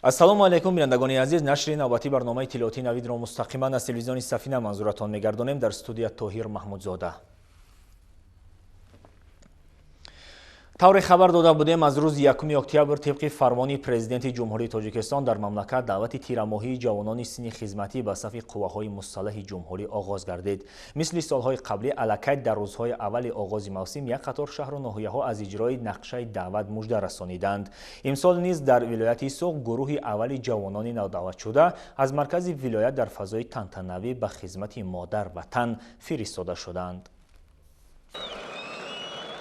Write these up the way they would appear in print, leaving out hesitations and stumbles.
Ассалому алайкум, бинандагони азиз. Нашри навбатии барномаи иттилоотии Навидро мустақиман аз телевизиони Сафина манзуратон мегардонем. Дар студия Тоҳир Маҳмудзода. Тавре хабар дода будем, аз рӯзи 1 октябр тибқи фармони Президенти Ҷумҳурии Тоҷикистон дар мамлакат даъвати тирамоҳии ҷавонони синни хизматӣ ба сафи қувваҳои мусаллаҳи ҷумҳурӣ оғоз гардид. Мисли солҳои қаблӣ, аллакай дар рӯзҳои аввали оғози мавсим як қатор шаҳру ноҳияҳо аз иҷрои нақшаи даъват мужда расониданд. Имсол низ дар вилояти Суғд гурӯҳи аввали ҷавонони навдаъватшуда аз маркази вилоят дар фазои тантанавӣ ба хизмати модар ватан фиристода шуданд.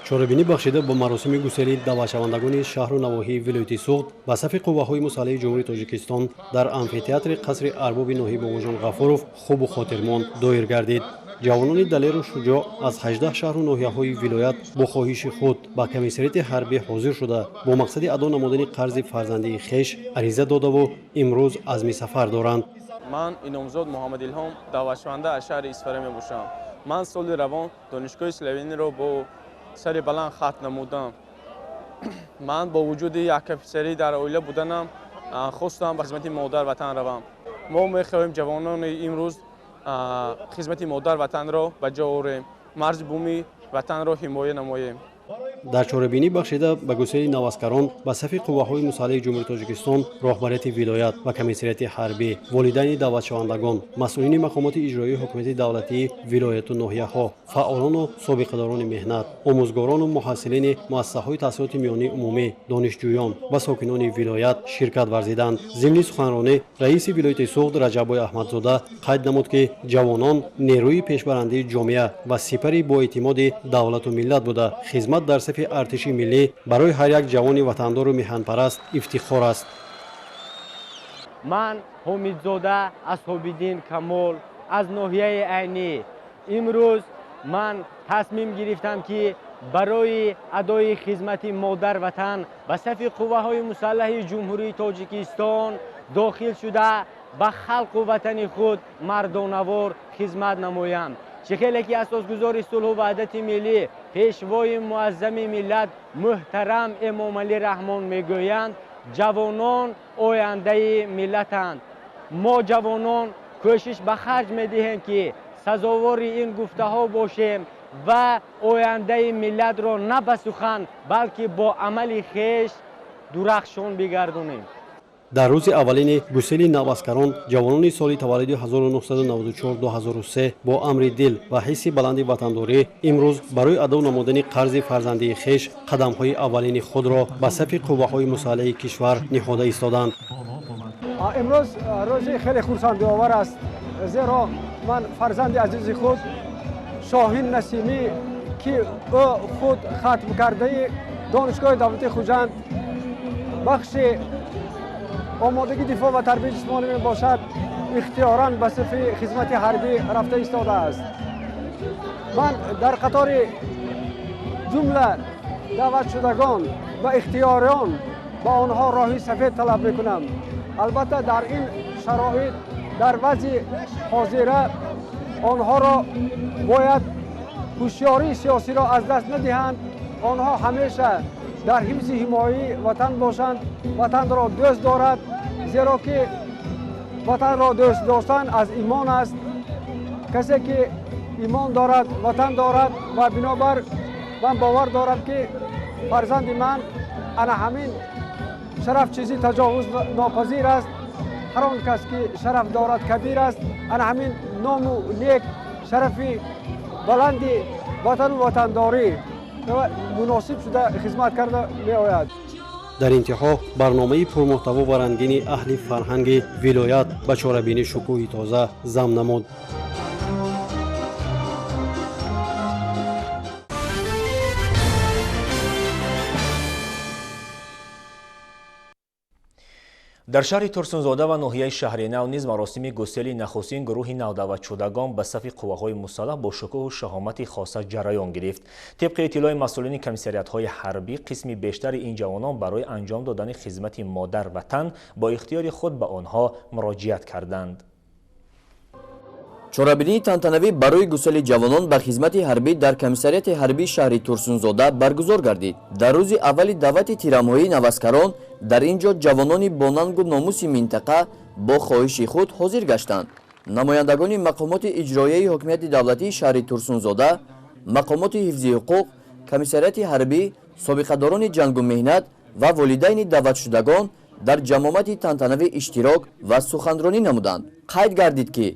Чорабинӣ бахшида бо маросими гусели даъватшавандагони шаҳру навоҳии вилояти Суғд ба сафи қувваҳои мусаллаҳи Ҷумҳурии Тоҷикистон дар амфитеатри қасри арбоби ноҳияи Бобоҷон Ғафуров хубу хотирмон доир гардид. Ҷавонони далеру шуҷоъ аз 18 шаҳру ноҳияҳои вилоят бо хоҳиши худ ба комиссариати ҳарбӣ ҳозир шуда, бо мақсади адо намудани қарзи фарзандии хеш ариза додаву имрӯз азми сафар доранд. Ман Иномзод Муҳаммадилҳом, даъватшаванда аз шаҳри Исфара мебошам. Ман соли равон донишгоҳи Словениро бо сари баланд хатм намудам. Ман бо вуҷуди як офисерӣ дар оила буданам хостам ба хизмати модар ватан равам. Мо мехоҳем ҷавонони имрӯз хизмати модар ватанро ба ҷо орем, марзи буми ватанро ҳимоя намоем. Дар чорабинӣ бахшида ба гусели наваскарон ба сафи қувваҳои мусаллаҳи Ҷумҳурии Тоҷикистон роҳбарияти вилоят ва комиссариати ҳарбӣ, волидайни даъватшавандагон, масъулини мақомоти иҷроии ҳукумати давлатии вилояту ноҳияҳо, фаъолону собиқадорони меҳнат, омӯзгорону муҳассилини муассисаҳои таҳсилоти миёнии умумӣ, донишҷӯён ва сокинони вилоят ширкат варзиданд. Зимни суханронӣ раиси вилояти Суғд Раҷаббой Аҳмадзода қайд намуд, ки ҷавонон нерӯи пешбарандии ҷомеа ва сипари боэътимоди давлату миллат буда, хизмат дар сафи артиши миллӣ барои ҳар як ҷавони ватандору меҳанпараст ифтихор аст. Ман Ҳомидзода Асҳобиддин Камол аз ноҳияи Айнӣ. Имрӯз ман тасмим гирифтам, ки барои адои хизмати модар ватан ба сафи қувваҳои мусаллаҳи Ҷумҳурии Тоҷикистон дохил шуда, ба халқу ватани худ мардонавор хизмат намоям. Чӣ хеле ки асосгузори сулҳу ваҳдати миллӣ, пешвои муаззами миллат муҳтарам Эмомалӣ Раҳмон мегӯянд: ҷавонон ояндаи миллатанд. Мо ҷавонон кӯшиш ба харҷ медиҳем, ки сазовори ин гуфтаҳо бошем ва ояндаи миллатро на ба сухан, балки бо амали хеш дурахшон бигардонем. Дар рӯзи аввалини гусели наваскарон ҷавонони соли таваллуди 1994-2003 бо амри дил ва ҳисси баланди ватандорӣ имрӯз барои адо намудани қарзи фарзандии хеш қадамҳои аввалини худро ба сафи қувваҳои мусаллаҳи кишвар ниҳода истоданд. Имрӯз рӯзи хеле хурсандиовар аст, зеро ман фарзанди азизи худ Шоҳин Насимӣ, ки ӯ худ хатм кардаи Донишгоҳи давлатии Хуҷанд, бахши омодагии дифоъ ва тарбияи ҷисмонӣ мебошад, ихтиёран ба сафи хизмати ҳарбӣ рафта истодааст. Ман дар қатори ҷумла даъватшудагон ва ихтиёриён ба онҳо роҳи сафед талаб мекунам. Албатта, дар ин шароит, дар вазъи ҳозира онҳоро бояд ҳушёрии сиёсиро аз даст надиҳанд. Онҳо ҳамеша дар ҳифзи ҳимояи ватан бошанд, ватанро дӯст дорад, зеро ки ватанро дӯст доштан аз имон аст. Касе ки имон дорад, ватан дорад. Ва бинобар ман бовар дорам, ки фарзанди ман ана ҳамин шараф чизи таҷовуз нопазир аст, ҳар он кас ки шараф дорад, кабир аст, ана ҳамин ному нек, шарафи баланди ватану ватандорӣ муносиб шуда хизмат карда меояд. Дар интиҳо барномаи пурмуҳтаво ва рангини аҳли фарҳанги вилоят ба чорабинӣ шукӯҳи тоза зам намуд. Дар шаҳри Турсунзода ва ноҳияи Шаҳринав низ маросими гусели нахустин гурӯҳи навдаъватшудагон ба сафи қувваҳои мусаллаҳ бо шукӯҳу шаҳомати хоса ҷараён гирифт. Тибқи иттилои масъулини комиссариатҳои ҳарбӣ, қисми бештари ин ҷавонон барои анҷом додани хизмати модар ватан бо ихтиёри худ ба онҳо муроҷиат карданд. Чорабинии тантанавӣ барои гусели ҷавонон ба хизмати ҳарбӣ дар комиссариати ҳарбии шаҳри Турсунзода баргузор гардид. Дар рӯзи аввали даъвати тирамоҳии наваскарон Дар ин ҷо ҷавонони бонангу номуси минтақа бо хоҳиши худ ҳозир гаштанд. Намояндагони мақомоти иҷроияи ҳокимияти давлатии шаҳри Турсунзода, мақомоти ҳифзи ҳуқуқ, комиссариати ҳарбӣ, собиқадорони ҷангу меҳнат ва волидайни даъватшудагон дар ҷамомати тантанавӣ иштирок ва суханронӣ намуданд. Қайд гардид, ки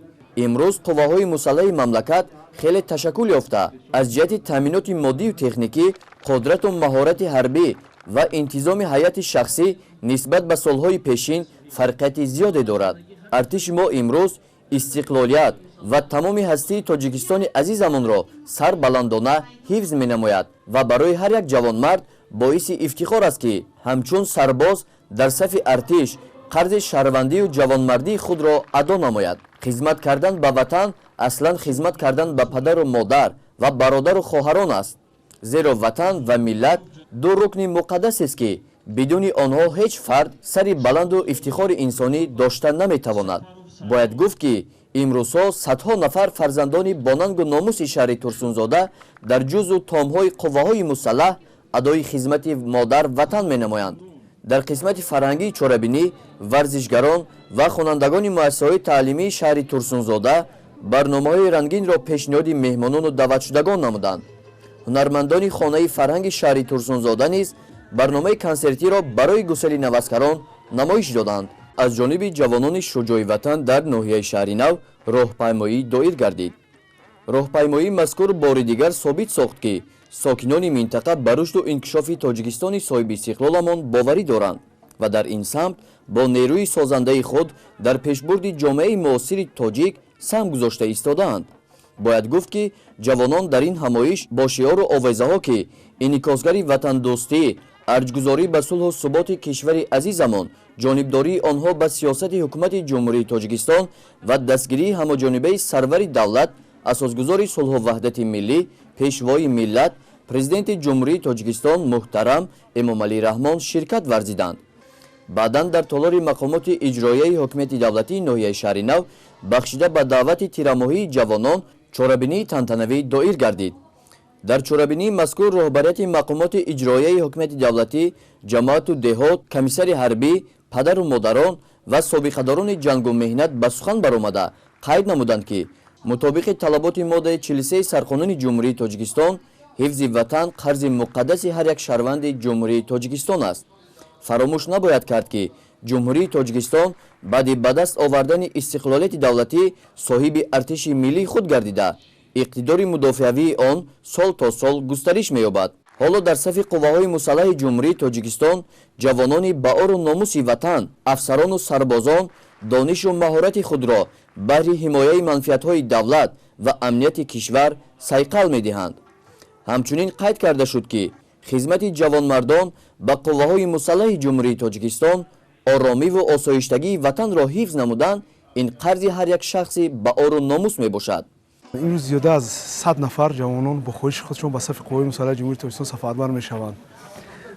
имрӯз қувваҳои мусаллаҳи мамлакат хеле ташаккул ёфта, аз ҷиҳати таъминоти моддию техникӣ, қудрату маҳорати ҳарбӣ ва интизоми ҳайати шахсӣ нисбат ба солҳои пешин фарқияти зиёде дорад. Артиши мо имрӯз истиқлолият ва тамоми ҳастии Тоҷикистони азизамонро сарбаландона ҳифз менамояд ва барои ҳар як ҷавонмард боиси ифтихор аст, ки ҳамчун сарбоз дар сафи артиш қарзи шаҳрвандию ҷавонмардии худро адо намояд. Хизмат кардан ба ватан аслан хизмат кардан ба падару модар ва бародару хоҳарон аст, зеро ватан ва миллат ду рукни муқаддасест, ки бидуни онҳо ҳеҷ фард сари баланду ифтихори инсонӣ дошта наметавонад. Бояд гуфт, ки имрӯзҳо садҳо нафар фарзандони бонангу номуси шаҳри Турсунзода дар ҷузъу томҳои қувваҳои мусаллаҳ адои хизмати модар ватан менамоянд. Дар қисмати фарҳангии чорабинӣ варзишгарон ва хонандагони муассисаҳои таълимии шаҳри Турсунзода барномаҳои рангинро пешниҳоди меҳмонону даъватшудагон намуданд. Ҳунармандони хонаи фарҳанги шаҳри Турсунзода низ барномаи консертиро барои гусели наваскарон намоиш доданд. Аз ҷониби ҷавонони шуҷои ватан дар ноҳияи Шаҳринав роҳпаймоӣ доир гардид. Роҳпаймоии мазкур бори дигар собит сохт, ки сокинони минтақа ба рушду инкишофи Тоҷикистони соҳибистиқлоламон боварӣ доранд ва дар ин самт бо нерӯи созандаи худ дар пешбурди ҷомеаи муосири тоҷик саҳм гузошта истодаанд. Бояд гуфт, ки ҷавонон дар ин ҳамоиш бо шиору овезаҳо, ки инъикосгари ватандӯстӣ, арҷгузорӣ ба сулҳу суботи кишвари азизамон, ҷонибдории онҳо ба сиёсати ҳукумати Ҷумҳурии Тоҷикистон ва дастгирии ҳамаҷонибаи сарвари давлат, асосгузори сулҳу ваҳдати миллӣ, пешвои миллат, Президенти Ҷумҳурии Тоҷикистон муҳтарам Эмомалӣ Раҳмон ширкат варзиданд. Баъдан дар толори мақомоти иҷроияи ҳокимияти давлатии ноҳияи Шаҳринав бахшида ба даъвати тирамоҳии ҷавонон чорабинии тантанавӣ доир гардид. Дар чорабинии мазкур роҳбарияти мақомоти иҷроияи ҳокимияти давлатӣ, ҷамоату деҳот, комиссари ҳарбӣ, падару модарон ва собиқадорони ҷангу меҳнат ба сухан баромада қайд намуданд, ки мутобиқи талаботи моддаи 43 Сарқонуни Ҷумҳурии Тоҷикистон ҳифзи ватан қарзи муқаддаси ҳар як шаҳрванди Ҷумҳурии Тоҷикистон аст. Фаромӯш набояд кард, ки Ҷумҳурии Тоҷикистон баъди ба даст овардани истиқлолияти давлатӣ соҳиби артиши миллии худ гардида, иқтидори мудофиавии он сол то сол густариш меёбад. Ҳоло дар сафи қувваҳои мусаллаҳи Ҷумҳурии Тоҷикистон ҷавонони баору номуси ватан, афсарону сарбозон донишу маҳорати худро баҳри ҳимояи манфиатҳои давлат ва амнияти кишвар сайқал медиҳанд. Ҳамчунин қайд карда шуд, ки хизмати ҷавонмардон ба қувваҳои мусаллаҳи Ҷумҳурии Тоҷикистон, оромиву осоиштагии ватанро ҳифз намудан ин қарзи ҳар як шахси баору номус мебошад. Имрӯз зиёда аз 100 нафар ҷавонон бо хоҳиши худшон ба сафи қувваҳои мусаллаҳи Ҷумҳурии Тоҷикистон сафарбар мешаванд.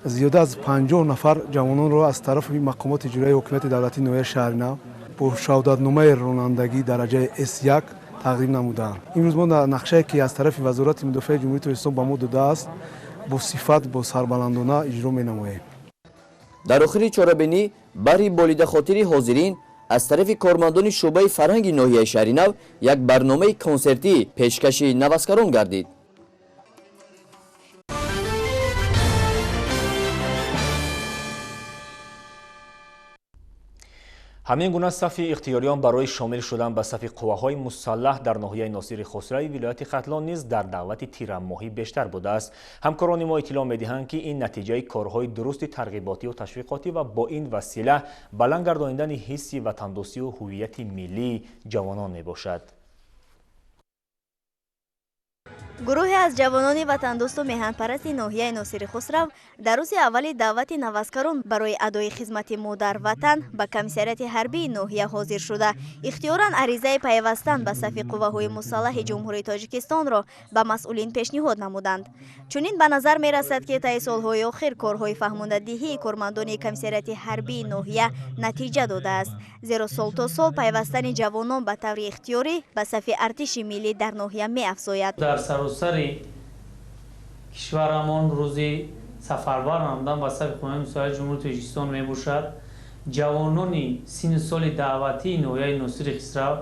Зиёда аз 50 нафар ҷавононро аз тарафи мақомоти иҷроияи ҳокимияти давлатии ноҳияи Шаҳринав бо шаҳодатномаи ронандагӣ дараҷаи С1 тақдим намуданд. Имрӯз мо нақшае, ки аз тарафи Вазорати мудофиаи Ҷумҳурии Тоҷикистон ба мо додааст, бо сифат, бо сарбаландона иҷро менамоем. Дар охири чорабинӣ баҳри болидахотири ҳозирин аз тарафи кормандони шӯъбаи фарҳанги ноҳияи Шаҳринав як барномаи консертӣ пешкаши наваскарон гардид. Ҳамин гуна сафи ихтиёриён барои шомил шудан ба сафи қувваҳои мусаллаҳ дар ноҳияи Носири Хусрави вилояти Хатлон низ дар даъвати тирамоҳӣ бештар будааст. Ҳамкорони мо иттилоъ медиҳанд, ки ин натиҷаи корҳои дурусти тарғиботию ташвиқотӣ ва бо ин васила баланд гардонидани ҳисси ватандӯстию ҳуввияти миллии ҷавонон мебошад. Гурӯҳе аз ҷавонони ватандӯсту меҳанпарасти ноҳияи Носири Хусрав дар рӯзи аввали даъвати наваскарон барои адои хизмати модар ватан ба комиссариати ҳарбии ноҳия ҳозир шуда, ихтиёран аризаи пайвастан ба сафи қувваҳои мусаллаҳи Ҷумҳурии Тоҷикистонро ба масъулин пешниҳод намуданд. Чунин ба назар мерасад, ки таи солҳои охир корҳои фаҳмондадиҳии кормандони комиссариати ҳарбии ноҳия натиҷа додааст, зеро сол то сол пайвастани ҷавонон ба таври ихтиёрӣ ба сафи артиши миллӣ дар ноҳия меафзояд. Дар саросари кишварамон рӯзи Сафарбар намудан ба сафи қувваҳои мусаллаҳи Ҷумҳурии Тоҷикистон мебошад. Ҷавонони синну соли даъватии ноҳияи Носири Хисрав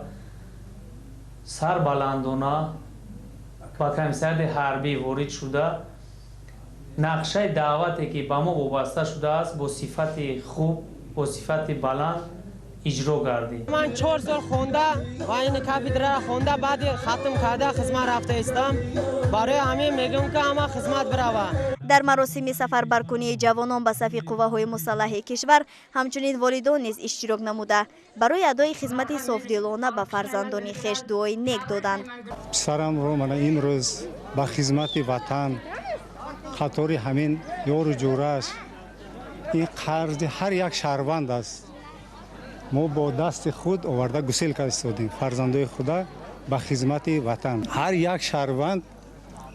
сарбаландона ба комиссариати ҳарбӣ ворид шуда, нақшаи даъвате ки ба мо вобаста шудааст, бо сифати хуб, бо сифати баланд иҷро гардид. Ман 4 сол хонда ва ин кафедраро хонда, баъди хатм карда хизмат рафта истам. Барои ҳамин мегӯям, ки ҳама хизмат бираванд. Дар маросими сафарбаркунии ҷавонон ба сафи қувваҳои мусаллаҳи кишвар ҳамчунин волидон низ иштирок намуда, барои адои хизмати софдилона ба фарзандони хеш дуои нек доданд. Писарамро мана имрӯз ба хизмати ватан қатори ҳамин ёру ҷӯрааш, ин қарзи ҳар як шаҳрванд аст. Мо бо дасти худ оварда гусел карда истодем фарзандои худа ба хизмати ватан. Ҳар як шаҳрванд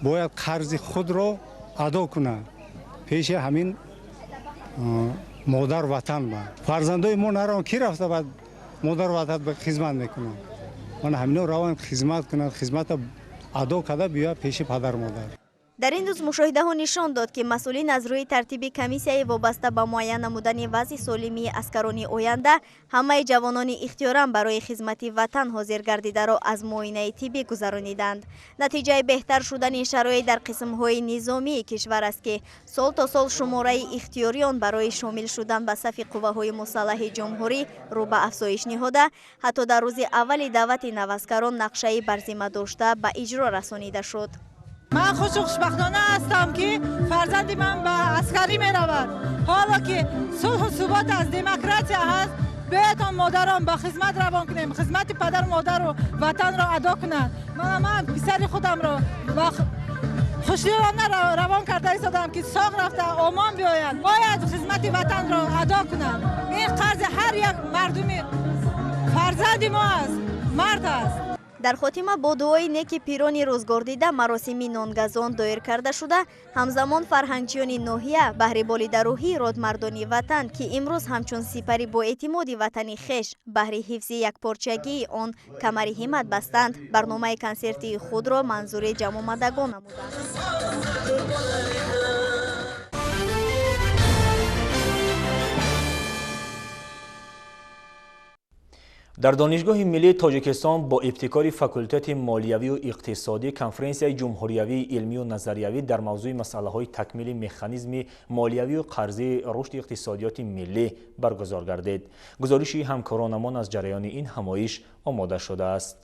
бояд қарзи худро адо кунад пеши ҳамин модар ватан. Ба фарзандои мо нараванд, ки рафта ба модар ватан хизмат мекунанд? Мана ҳамино раванд, хизмат кунанд, хизмата адо карда биёяд пеши падару модар. Дар ин рӯз мушоҳидаҳо нишон дод, ки масъулин аз рӯи тартиби комиссияи вобаста ба муайян намудани вазъи солимии аскарони оянда ҳамаи ҷавонони ихтиёран барои хизмати ватан ҳозир гардидаро аз муоинаи тиббӣ гузарониданд. Натиҷаи беҳтар шудани шароит дар қисмҳои низомии кишвар аст, ки сол то сол шумораи ихтиёриён барои шомил шудан ба сафи қувваҳои мусаллаҳи ҷумҳурӣ рӯ ба афзоиш ниҳода, ҳатто дар рӯзи аввали даъвати наваскарон нақшаи барзима дошта ба иҷро расонида шуд. Ман хушу хушбахтона ҳастам, ки фарзанди ман ба аскарӣ меравад. Ҳоло ки сулҳу субот аст, демократия ҳаст, биёед он модарон ба хизмат равон кунем, хизмати падару модару ватанро адо кунанд. Ман писари худамро ба хушдилона равон карда истодам, ки соғ рафта омон биёяд. Бояд хизмати ватанро адо кунанд. Ин қарзи ҳар як мардуми фарзанди мо аст, мард аст. Дар хотима бо дуои неки пирони рӯзгордида маросими нонгазон доир карда шуда, ҳамзамон фарҳангчиёни ноҳия баҳри болидарӯҳии родмардони ватан, ки имрӯз ҳамчун сипари боэътимоди ватани хеш баҳри ҳифзи якпорчагии он камари ҳиммат бастанд, барномаи консертии худро манзури ҷамъомадагон намуданд. Дар Донишгоҳи миллии Тоҷикистон бо ибтикори факултети молиявию иқтисодӣ конференсияи ҷумҳуриявии илмию назариявӣ дар мавзӯи масъалаҳои такмили механизми молиявию қарзии рушди иқтисодиёти миллӣ баргузор гардид. Гузориши ҳамкоронамон аз ҷараёни ин ҳамоиш омода шудааст.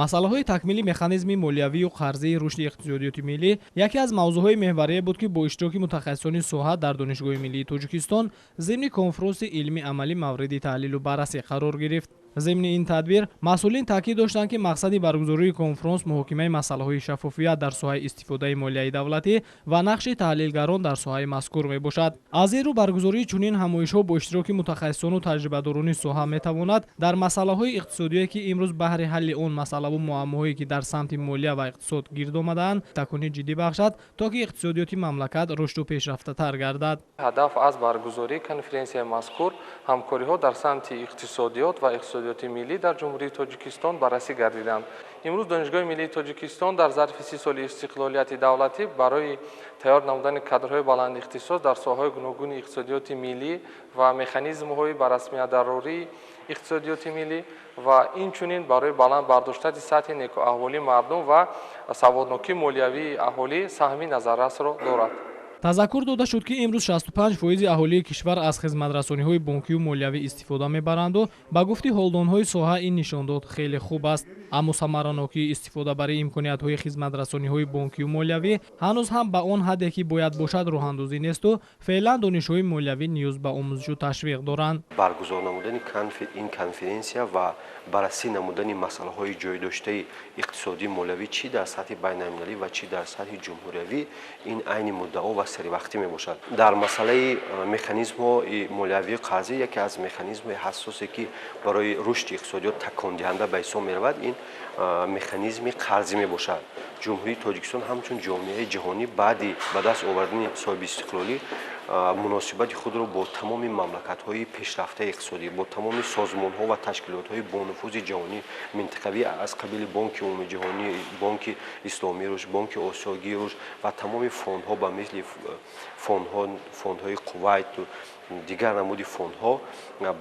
Масъалаҳои такмили механизми молиявию қарзии рушди иқтисодиёти миллӣ яке аз мавзӯъҳои меҳварие буд, ки бо иштироки мутахассисони соҳа дар Донишгоҳи миллии Тоҷикистон зимни конфронси илмӣ амалӣ мавриди таҳлилу баррасӣ қарор гирифт. Зимни ин тадбир масъулин таъкид доштанд, ки мақсади баргузории конфронс муҳокимаи масъалаҳои шаффофият дар соҳаи истифодаи молияи давлатӣ ва нақши таҳлилгарон дар соҳаи мазкур мебошад. Аз ин рӯ баргузории чунин ҳамоишҳо бо иштироки мутахассисону таҷрибадорони соҳа метавонад дар масъалаҳои иқтисодие, ки имрӯз баҳри ҳалли он масъалаву муаммоҳое, ки дар самти молия ва иқтисод гирд омадаанд, такони ҷиддӣ бахшад, то ки иқтисодиёти мамлакат рушду пешрафтатар гардад. Ҳадаф аз баргузории конференсияи мазкур ҳамкориҳо дар самти иқтисодиёт ва иқтисодиёти миллӣ дар Ҷумҳурии Тоҷикистон баррасӣ гардиданд. Имрӯз Донишгоҳи миллии Тоҷикистон дар зарфи 30 соли истиқлолияти давлатӣ барои тайёр намудани кадрҳои баландихтисос дар соҳаҳои гуногуни иқтисодиёти миллӣ ва механизмҳои ба расмият дарории иқтисодиёти миллӣ ва инчунин барои баланд бардоштани сатҳи некӯаҳволии мардум ва саводнокии молиявии аҳолӣ саҳми назаррасро дорад. Тазаккур дода шуд, ки имрӯз 65% аҳолии кишвар аз хизматрасониҳои бонкию молиявӣ истифода мебаранду ба гуфти ҳолдонҳои соҳа ин нишондод хеле хуб аст, аммо самаранокии истифодабарии имкониятҳои хизматрасониҳои бонкию молиявӣ ҳанӯз ҳам ба он ҳадде, ки бояд бошад, роҳандозӣ несту феълан донишҳои молиявӣ ниёз ба омӯзишу ташвиқ доранд. Баргузор намудани ин конференсия ва баррасӣ намудани масъалаҳои ҷойдоштаи иқтисодии молиявӣ чӣ дар сатҳи байналмилалӣ ва чӣ дар сатҳи ҷумҳуриявӣ ин айни муддао ва саривақтӣ мебошад. Дар масъалаи механизмҳои молиявии қарзӣ яке аз механизмҳои ҳассосе, ки барои рушди иқтисодиёт такондиҳанда ба ҳисоб меравад, ин механизми қарзӣ мебошад. Ҷумҳурии Тоҷикистон ҳамчун ҷомеаи ҷаҳонӣ баъди ба даст овардани соҳиби истиқлолӣ Муносибати худро бо тамоми мамлакатҳои пешрафтаи иқтисодӣ, бо тамоми созмонҳо ва ташкилотҳои бонуфузи ҷаҳонӣ, минтақавӣ аз қабили Бонки умумиҷаҳонӣ, Бонки исломии рушд, Бонки Осиёгии рушд ва тамоми фондҳо ба мисли фондҳои Кувайту дигар намуди фондҳо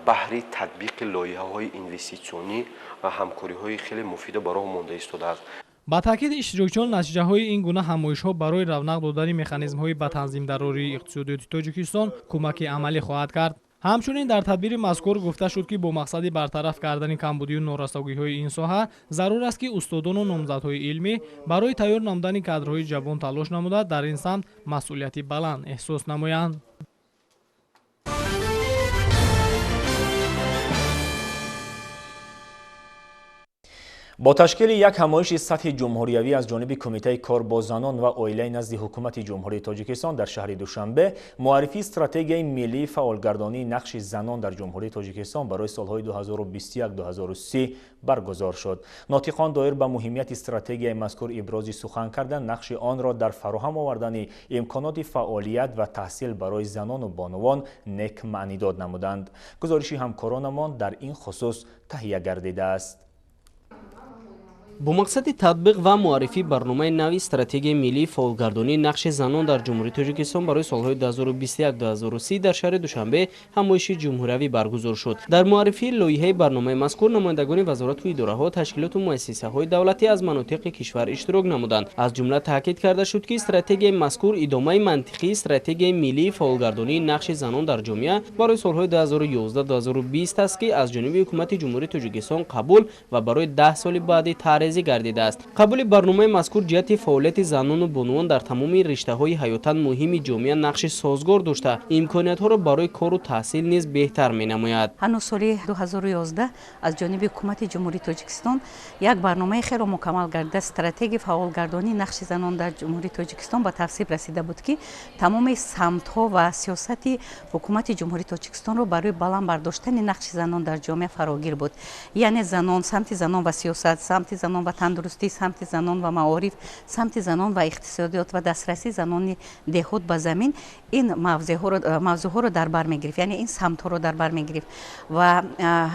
баҳри татбиқи лоиҳаҳои инвеститсионӣ ва ҳамкориҳои хеле муфида ба роҳ монда истодааст. Ба таъкиди иштирокчиён, натиҷаҳои ин гуна ҳамоишҳо барои равнақ додани механизмҳои ба танзимдарории иқтисодиёти Тоҷикистон кӯмаки амалӣ хоҳад кард. Ҳамчунин дар тадбири мазкур гуфта шуд, ки бо мақсади бартараф кардани камбудию норасогиҳои ин соҳа зарур аст, ки устодону номзадҳои илмӣ барои тайёр намудани кадрҳои ҷавон талош намуда, дар ин самт масъулияти баланд эҳсос намоянд. Бо ташкили як ҳамоиши сатҳи ҷумҳуриявӣ аз ҷониби Кумитаи кор бо занон ва оилаи назди Ҳукумати Ҷумҳурии Тоҷикистон дар шаҳри Душанбе муаррифии стратегияи миллии фаъолгардонии нақши занон дар Ҷумҳурии Тоҷикистон барои солҳои 2021-2030 баргузор шуд. Нотиқон доир ба муҳимияти стратегияи мазкур ибрози сухан карда, нақши онро дар фароҳам овардани имконоти фаъолият ва таҳсил барои занону бонувон нек маънидод намуданд. Гузориши ҳамкоронамон дар ин хусус таҳия гардидааст. Бо мақсади татбиқ ва муаррифии барномаи нави стратегияи миллии фаъолгардонии нақши занон дар Ҷумҳурии Тоҷикистон барои солҳои 2021-2030 дар шаҳри Душанбе ҳамоиши ҷумҳуриявӣ баргузор шуд. Дар муаррифии лоиҳаи барномаи мазкур намояндагони вазорату идораҳо, ташкилоту муассисаҳои давлатӣ аз манотиқи кишвар иштирок намуданд. Аз ҷумла таъкид карда шуд, ки стратегияи мазкур идомаи мантиқии стратегияи миллии фаъолгардонии нақши занон дар ҷомеа барои солҳои 2011-2020 аст, ки аз ҷониби Ҳукумати Ҷумҳурии Тоҷикистон қабул ва барои 10 соли баъдӣ таърезӣ гардидааст. Қабули барномаи мазкур ҷиҳати фаъолияти занону бонувон дар тамоми риштаҳои ҳаётан муҳими ҷомеа нақши созгор дошта, имкониятҳоро барои кору таҳсил низ беҳтар менамояд. Ҳанӯз соли 2011 аз ҷониби Ҳукумати Ҷумҳурии Тоҷикистон як барномаи хело мукаммал гардида стратегияи фаъолгардонии нақши занон дар Ҷумҳурии Тоҷикистон ба тасвиб расида буд, ки тамоми самтҳо ва сиёсати Ҳукумати Ҷумҳурии Тоҷикистонро барои баланд бардоштани нақши занон дар ҷомеа фарогир буд. Яъне занон, самти занон ва сиёсат, самти занон ва тандурустӣ, самти занон ва маориф, самти занон ва иқтисодиёт ва дастрасии занони деҳот ба замин, ин мавзӯъҳоро дар бар мегирифт, яъне ин самтҳоро дар бар мегирифт. Ва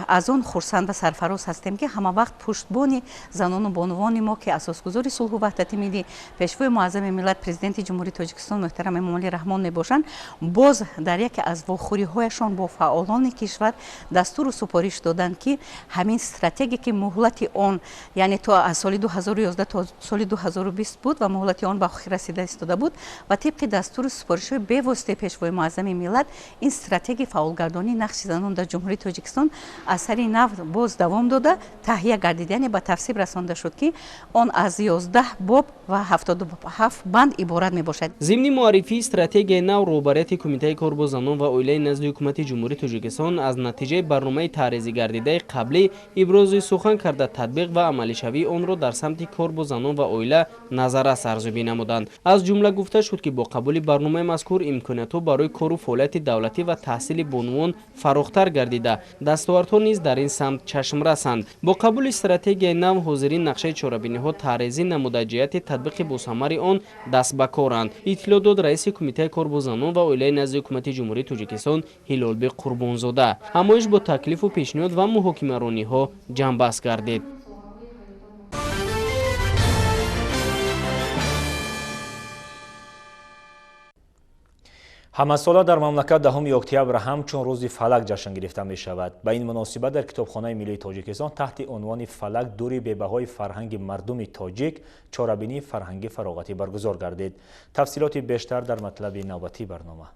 аз он хурсанд ва сарфароз ҳастем, ки ҳама вақт пуштбони занону бонувони мо, ки асосгузори сулҳу ваҳдати миллӣ, Пешвои муаззами миллат, Президенти Ҷумҳурии Тоҷикистон муҳтарам Эмомалӣ Раҳмон мебошанд, боз дар яке аз вохӯриҳояшон бо фаъолони кишвар дастуру супориш доданд, ки ҳамин стратегия, ки муҳлати он яъне то аз соли 2011 то соли 2020 буд ва муҳлати он ба охир расида истода буд, ва тибқи дастуру супоришҳои бевоситаи Пешвои муаззами миллат ин стратегияи фаъолгардонии нақши занон дар Ҷумҳурии Тоҷикистон аз сари нав боз давом дода таҳия гардид, яъне ба тасвиб расонда шуд, ки он аз 11 боб ва 77 банд иборат мебошад. Зимни муаррифии стратегияи нав роҳбарияти Кумитаи кор бо занон ва оилаи назди Ҳукумати Ҷумҳурии Тоҷикистон аз натиҷаи барномаи таърезӣ гардидаи қаблӣ ибрози сухан карда, татбиқ ва амалишавии онро дар самти кор бо занон ва оила назаррас арзёбӣ намуданд. Аз ҷумла гуфта шуд, ки бо қабули барномаи мазкур имкониятҳо барои кору фаъолияти давлатӣ ва таҳсили бонувон фарохтар гардида, дастовардҳо низ дар ин самт чашмрасанд. Бо қабули стратегияи нав ҳозирин нақшаи чорабиниҳо таърезӣ намуда, ҷиҳати татбиқи босамари он даст ба коранд. Иттилоъ дод раиси Кумитаи кор бо занон ва оилаи назди Ҳукумати Ҷумҳурии Тоҷикистон Ҳилолбек Қурбонзода. Ҳамоиш бо таклифу пешниҳод ва муҳокимарониҳо ҷамъбаст гардид. Ҳамасола дар мамлакат 10 октябр ҳамчун рӯзи фалак ҷашн гирифта мешавад. Ба ин муносибат дар Китобхонаи миллии Тоҷикистон таҳти унвони «Фалак дури бебаҳои фарҳанги мардуми тоҷик» чорабинии фарҳангӣ фароғатӣ баргузор гардид. Тафсилоти бештар дар матлаби навбатии барнома.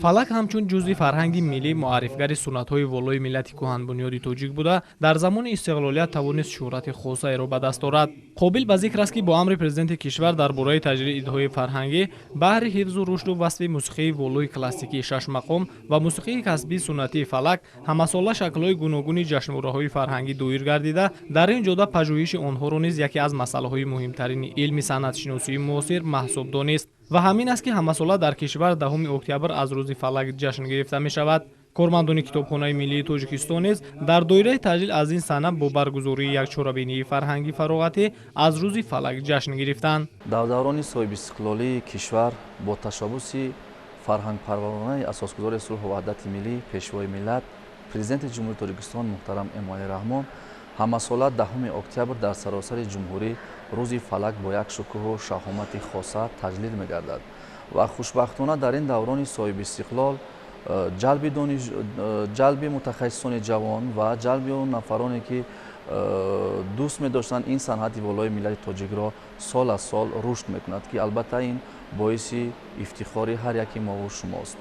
Фалак ҳамчун ҷузъи фарҳанги миллӣ муаррифгари суннатҳои волои миллати кӯҳанбунёди тоҷик буда, дар замони истиқлолият тавонист шӯҳрати хосаеро ба даст орад. Қобил ба зикр аст, ки бо амри президенти кишвар дар бораи таҷлили идҳои фарҳангӣ баҳри ҳифзу рушду васфи мусиқии волои классикии шашмақом ва мусиқии касбии суннатии фалак ҳамасола шаклҳои гуногуни ҷашнвораҳои фарҳангӣ доир гардида, дар ин ҷода пажӯҳиши онҳоро низ яке аз масъалаҳои муҳимтарини илми санъатшиносии муосир маҳсуб донист. Ва ҳамин аст, ки ҳамасола дар кишвар 10 октябр аз рӯзи фалак ҷашн гирифта мешавад. Кормандони Китобхонаи миллии Тоҷикистон низ дар доираи таҷлил аз ин сана бо баргузории як чорабинии фарҳангӣ фароғатӣ аз рӯзи фалак ҷашн гирифтанд. Дар даврони соҳибистиқлолии кишвар бо ташаббуси фарҳангпарваронаи асосгузори сулҳу ваҳдати миллӣ, пешвои миллат, Президенти Ҷумҳурии Тоҷикистон муҳтарам Эмомалӣ Раҳмон ҳамасола 10 октябр дар саросари ҷумҳурӣ рӯзи фалак бо як шукӯҳу шаҳомати хоса таҷлил мегардад ва хушбахтона дар ин даврони соҳибистиқлол ҷалби мутахассисони ҷавон ва ҷалби он нафароне ки дӯст медоштанд ин санъати волои миллати тоҷикро сол аз сол рушд мекунад, ки албатта ин боиси ифтихори ҳар яки мову шумост.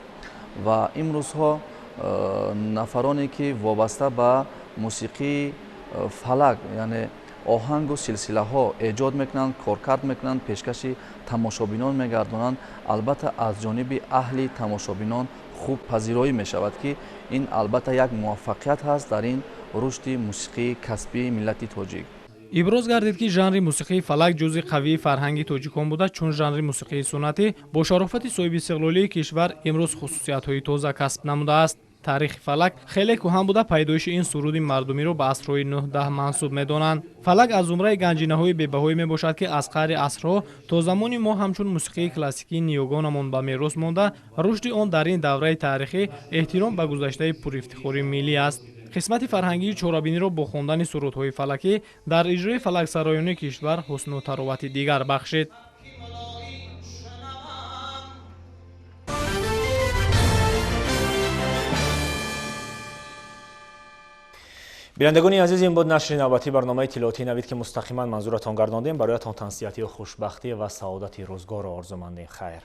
Ва имрӯзҳо нафароне ки вобаста ба мусиқии фалак, яъне оҳангу силсилаҳо эҷод мекунанд, коркард мекунанд, пешкаши тамошобинон мегардонанд, албатта аз ҷониби аҳли тамошобинон хуб пазироӣ мешавад, ки ин албатта як муваффақият ҳаст дар ин рушди мусиқии касбии миллати тоҷик. Иброз гардид, ки жанри мусиқии фалак ҷузъи қавии фарҳанги тоҷикон буда, чун жанри мусиқии суннатӣ бо шарофати соҳибистиқлолии кишвар имрӯз хусусиятҳои тоза касб намудааст. Таърихи фалак хеле кӯҳан буда, пайдоиши ин суруди мардумиро ба асрҳои 9-10 мансуб медонанд. Фалак аз зумраи ганҷинаҳои бебаҳое мебошад, ки аз қаъри асрҳо то замони мо ҳамчун мусиқии классикии ниёгонамон ба мерос монда, рушди он дар ин давраи таърихӣ эҳтиром ба гузаштаи пурифтихори миллӣ аст. Қисмати фарҳангии чорабиниро бо хондани сурудҳои фалакӣ дар иҷрои фалаксароёни кишвар ҳусну таровати дигар бахшид. Бинандагони азиз, ин буд нашри навбатии барномаи иттилоотии Навид, ки мустақиман манзуратон гардондем. Бароятон тансиҳатию хушбахтӣ ва саодати рӯзгорро орзумандем. Хайр.